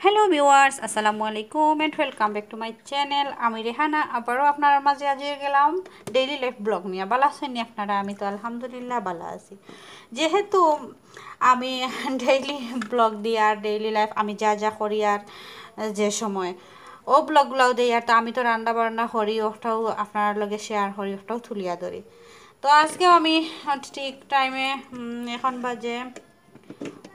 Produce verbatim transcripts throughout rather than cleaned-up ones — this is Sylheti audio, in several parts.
Hello viewers, আসসালামু আলাইকুম and welcome back to my channel. আমি রেহানা আবারও আপনারার মাঝে হাজির অই গেলাম ডেইলি লাইফ ব্লগ নিয়া। ভালা আছইন নি আপনারা? আমি তো আলহামদুলিল্লাহ ভালা আছি। যেহেতু আমি ডেইলি ব্লগ দিয়ার, ডেইলি লাইফ আমি যা যা করিয়ার যে সময়, অউ ব্লগগুলাও দেই। আর তো আমি তো রান্না বান্না করি, অটাও আপনারার লগে শেয়ার করি, অটাও তুলিয়া ধরি। তো আজকেও আমি ঠিক টাইমে, উম, এখন বাজে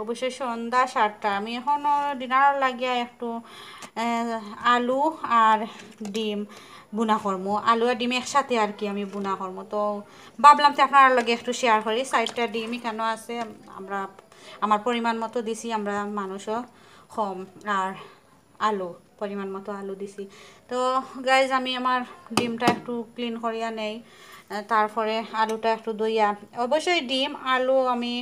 অবশ্যই সন্ধ্যা সাতটা। আমি এখনো ডিনার লাগিয়া একটু, আহ, আলু আর ডিম বুনা করমু, আলু আর ডিম একসাথে আর কি আমি বুনা করমু। তো ভাবলাম যে আপনারার লগে একটু শেয়ার করি। চাইরটা ডিমই কেন আছে, আমরা, আমার পরিমাণ মতো দিছি, আমরা মানুষও কম, আর আলু, পরিমাণ মতো আলু দিছি। তো গাইজ, আমি আমার ডিমটা একটু ক্লিন করিয়া নেই, আহ, তারপরে আলুটা একটু ধইয়া, অবশ্যই ডিম আলু আমি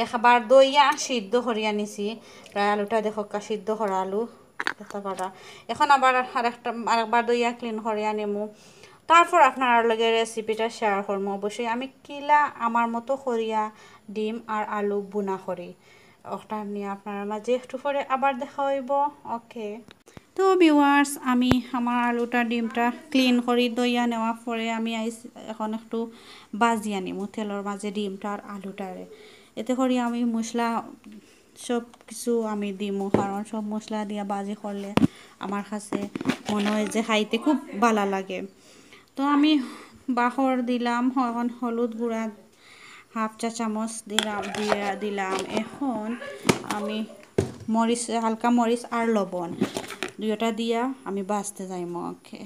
একবার ধইয়া সিদ্ধ করিয়া নিছি। প্রায় আলুটা দেখউক্কা, সিদ্ধ করা আলু, দেখতা পাররা। এখন আবার আরেকটা, আরেকবার ধইয়া ক্লিন করিয়া নিমু, তারপর আপনারার লগে রেসিপিটা শেয়ার করমু। অবশ্যই আমি কিলা আমার মতো করিয়া ডিম আর আলু বুনা করি, অটা নিয়া আপনারার মাঝে একটু পরে আবার দেখা অইবো। ওকে, তো ভিউয়ার্স, আমি আমার আলুটা, ডিমটা ক্লিন করি ধইয়া নেওয়ার পরে আমি আইস এখন একটু বাজিয়া নিমু তেলর মাঝে ডিমটা আর আলুটারে। এতে করি আমি মশলা সব কিছু আমি দিমু, কারণ সব মশলা দিয়া বাজি করলে আমার কাছে মনে হয় যে খাইতে খুব ভালা লাগে। তো আমি বাখর দিলাম, এখন হলুদ গুঁড়া হাফ চা চামচ দিলাম, দিয়া দিলাম। এখন আমি মরিচ, হালকা মরিচ আর লবণ, দুইটা দিয়া আমি বাজতে যাইমু। ওকে।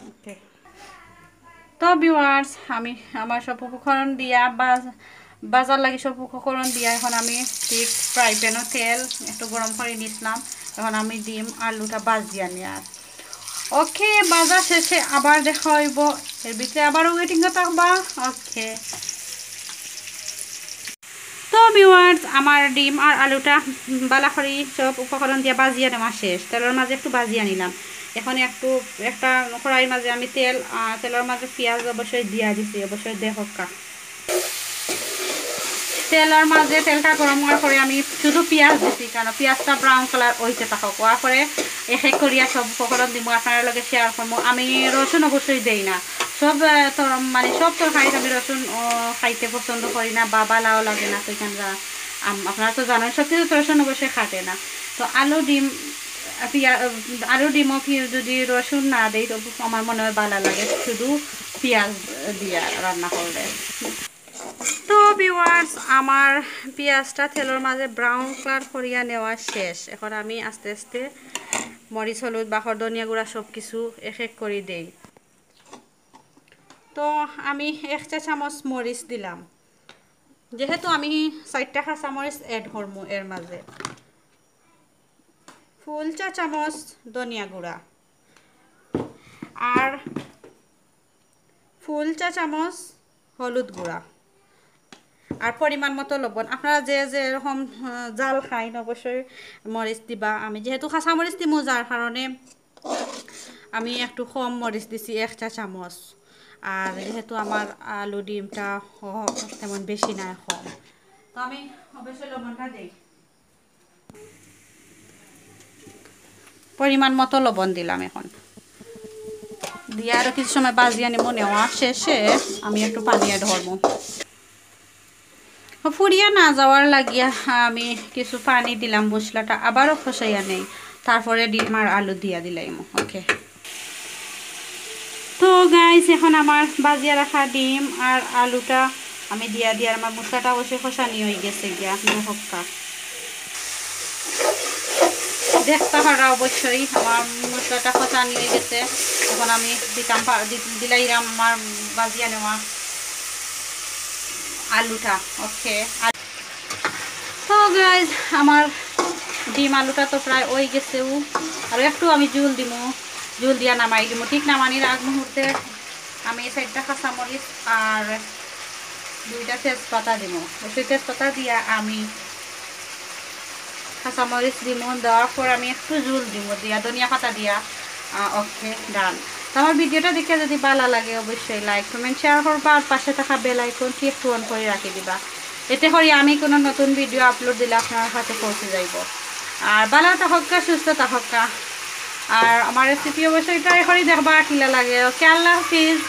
ওকে। তো ভিউয়ার্স, আমি আমার সব উপকরণ দিয়া বাজ-, বাজার লাগি সব উপকরণ দিয়া এখন আমি ঠিক ফ্রাই প্যানও তেল একটু গরম করি নিছিলাম। এখন আমি ডিম আলুটা বাজিয়া নিয়ার। ওকে, বাজা শেষে আবার দেখা অইবো, এর ভিতরে আবারও ওয়েটিংয়ে থাকবা। ওকে। তো ভিউয়ার্স, আমার ডিম আর আলুটা ভালা করি সব উপকরণ দিয়া বাজিয়া নেওয়া শেষ। তেলর মাঝে একটু বাজিয়া নিলাম। এখন একটু একটা কড়াইর মাঝে আমি তেল, আহ, তেলর মাঝে পিয়াজ অবশ্যই দিয়া দিছি, অবশ্যই দেখউক্কা। তেলর মাঝে তেলটা গরম অওয়ার পরে আমি শুধু পিয়াজ দিছি, কারণ পিয়াজটা ব্রাউন কালার অইতে থাকউক, অওয়ার পরে এক এক করিয়া সব উপকরণ দিমু, আপনারার লগে শেয়ার করমু। আমি রসুন অবশ্যই দেই না, সব, আহ, তর-, মানে সব তরকারিত আমি রসুন, ও, খাইতে পছন্দ করি না বা ভালাও লাগে না। তো এখানে যা-, আম-, আপনারা তো জানেন, সব কিছু তো রসুন অবশ্যই খাটে না। তো আলু, ডিম, আহ, পিয়া-, আহ, আলু, ডিমও কি যদি রসুন না দেই, তবু আমার মনে হয় ভালা লাগে, শুধু পিয়াজ দিয়া রান্না করলে। তো ভিউয়ার্স, আমার পিয়াজটা তেলর মাঝে ব্রাউন কালার করিয়া নেওয়া শেষ। এখন আমি আস্তে আস্তে মরিচ, হলুদ, বাখর, ধনিয়া গুঁড়া সব কিছু এক এক করি দেই। তো আমি এক চা চামচ মরিচ দিলাম, যেহেতু আমি চাইরটা কাঁচা মরিচ অ্যাড করমু এর মাঝে। ফুল চা চামচ ধনিয়া গুঁড়া আর ফুল চা চামচ হলুদ গুঁড়া আর পরিমাণ মতো লবণ। আপনারা যে যেরকম, আহ, ঝাল খাইন অবশ্যই মরিচ দিবা। আমি যেহেতু কাঁচা মরিচ দিমু, যার কারণে আমি একটু কম মরিচ দিছি, এক চা চামচ। আর যেহেতু আমার আলু ডিমটা হ-, তেমন বেশি নায়, কম, তো আমি অবশ্যই লবণটা দেই। পরিমাণ মতো লবণ দিলাম। এখন দিয়া আরও কিছু সময় বাজিয়া নিমু। নেওয়া শেষে আমি একটু পানি অ্যাড করমু। ফুরিয়া না যাওয়ার লাগিয়া আমি কিছু পানি দিলাম, মশলাটা আবারও কষাইয়া নেই, তারপরে ডিম আর আলু দিয়া দিলাইমু। ওকে। তো গাইস, এখন আমার বাজিয়া রাখা ডিম আর আলুটা আমি দিয়া দিয়ার, আমার মশলাটা অবশ্যই কষানি অই গেছে গিয়া, দেখউক্কা। দেখতা পাররা অবশ্যই আমার মশলাটা কষানি অই গেছে। এখন আমি দিতাম পা-, দি-, দিলাইরাম আমার বাজিয়া নেওয়া আলুটা। ওকে। তো গাইস, আমার ডিম আলুটা তো প্রায় অই গেছেউ, আর একটু আমি ঝুল দিমু, ঝুল দিয়া নামাই দিমু। ঠিক নামানির আগ মুহূর্তে আমি চাইরটা কাঁচামরিচ আর দুইটা তেজপাতা দিমু। অবশ্যই তেজপাতা দিয়া আমি কাঁচামরিচ দিমু, দেওয়ার পর আমি একটু ঝুল দিমু, দিয়া ধনিয়া পাতা দিয়া ওকে, ডান। তো আমার ভিডিওটা দেখে যদি ভালা লাগে, অবশ্যই লাইক, কমেন্ট, শেয়ার করবা, আর পাশে থাকা বেল আইকনটি একটু অন করি রাখি দিবা, এতে করি আমি কোনো নতুন ভিডিও আপলোড দিলে আপনার কাছে পৌঁছে যাইব। আর ভালা থাকউক্কা, সুস্থ থাকউক্কা, আর আমার রেসিপি অবশ্যই ট্রাই করি দেখবা কিলা লাগে। ওকে, আল্লাহ হাফিজ।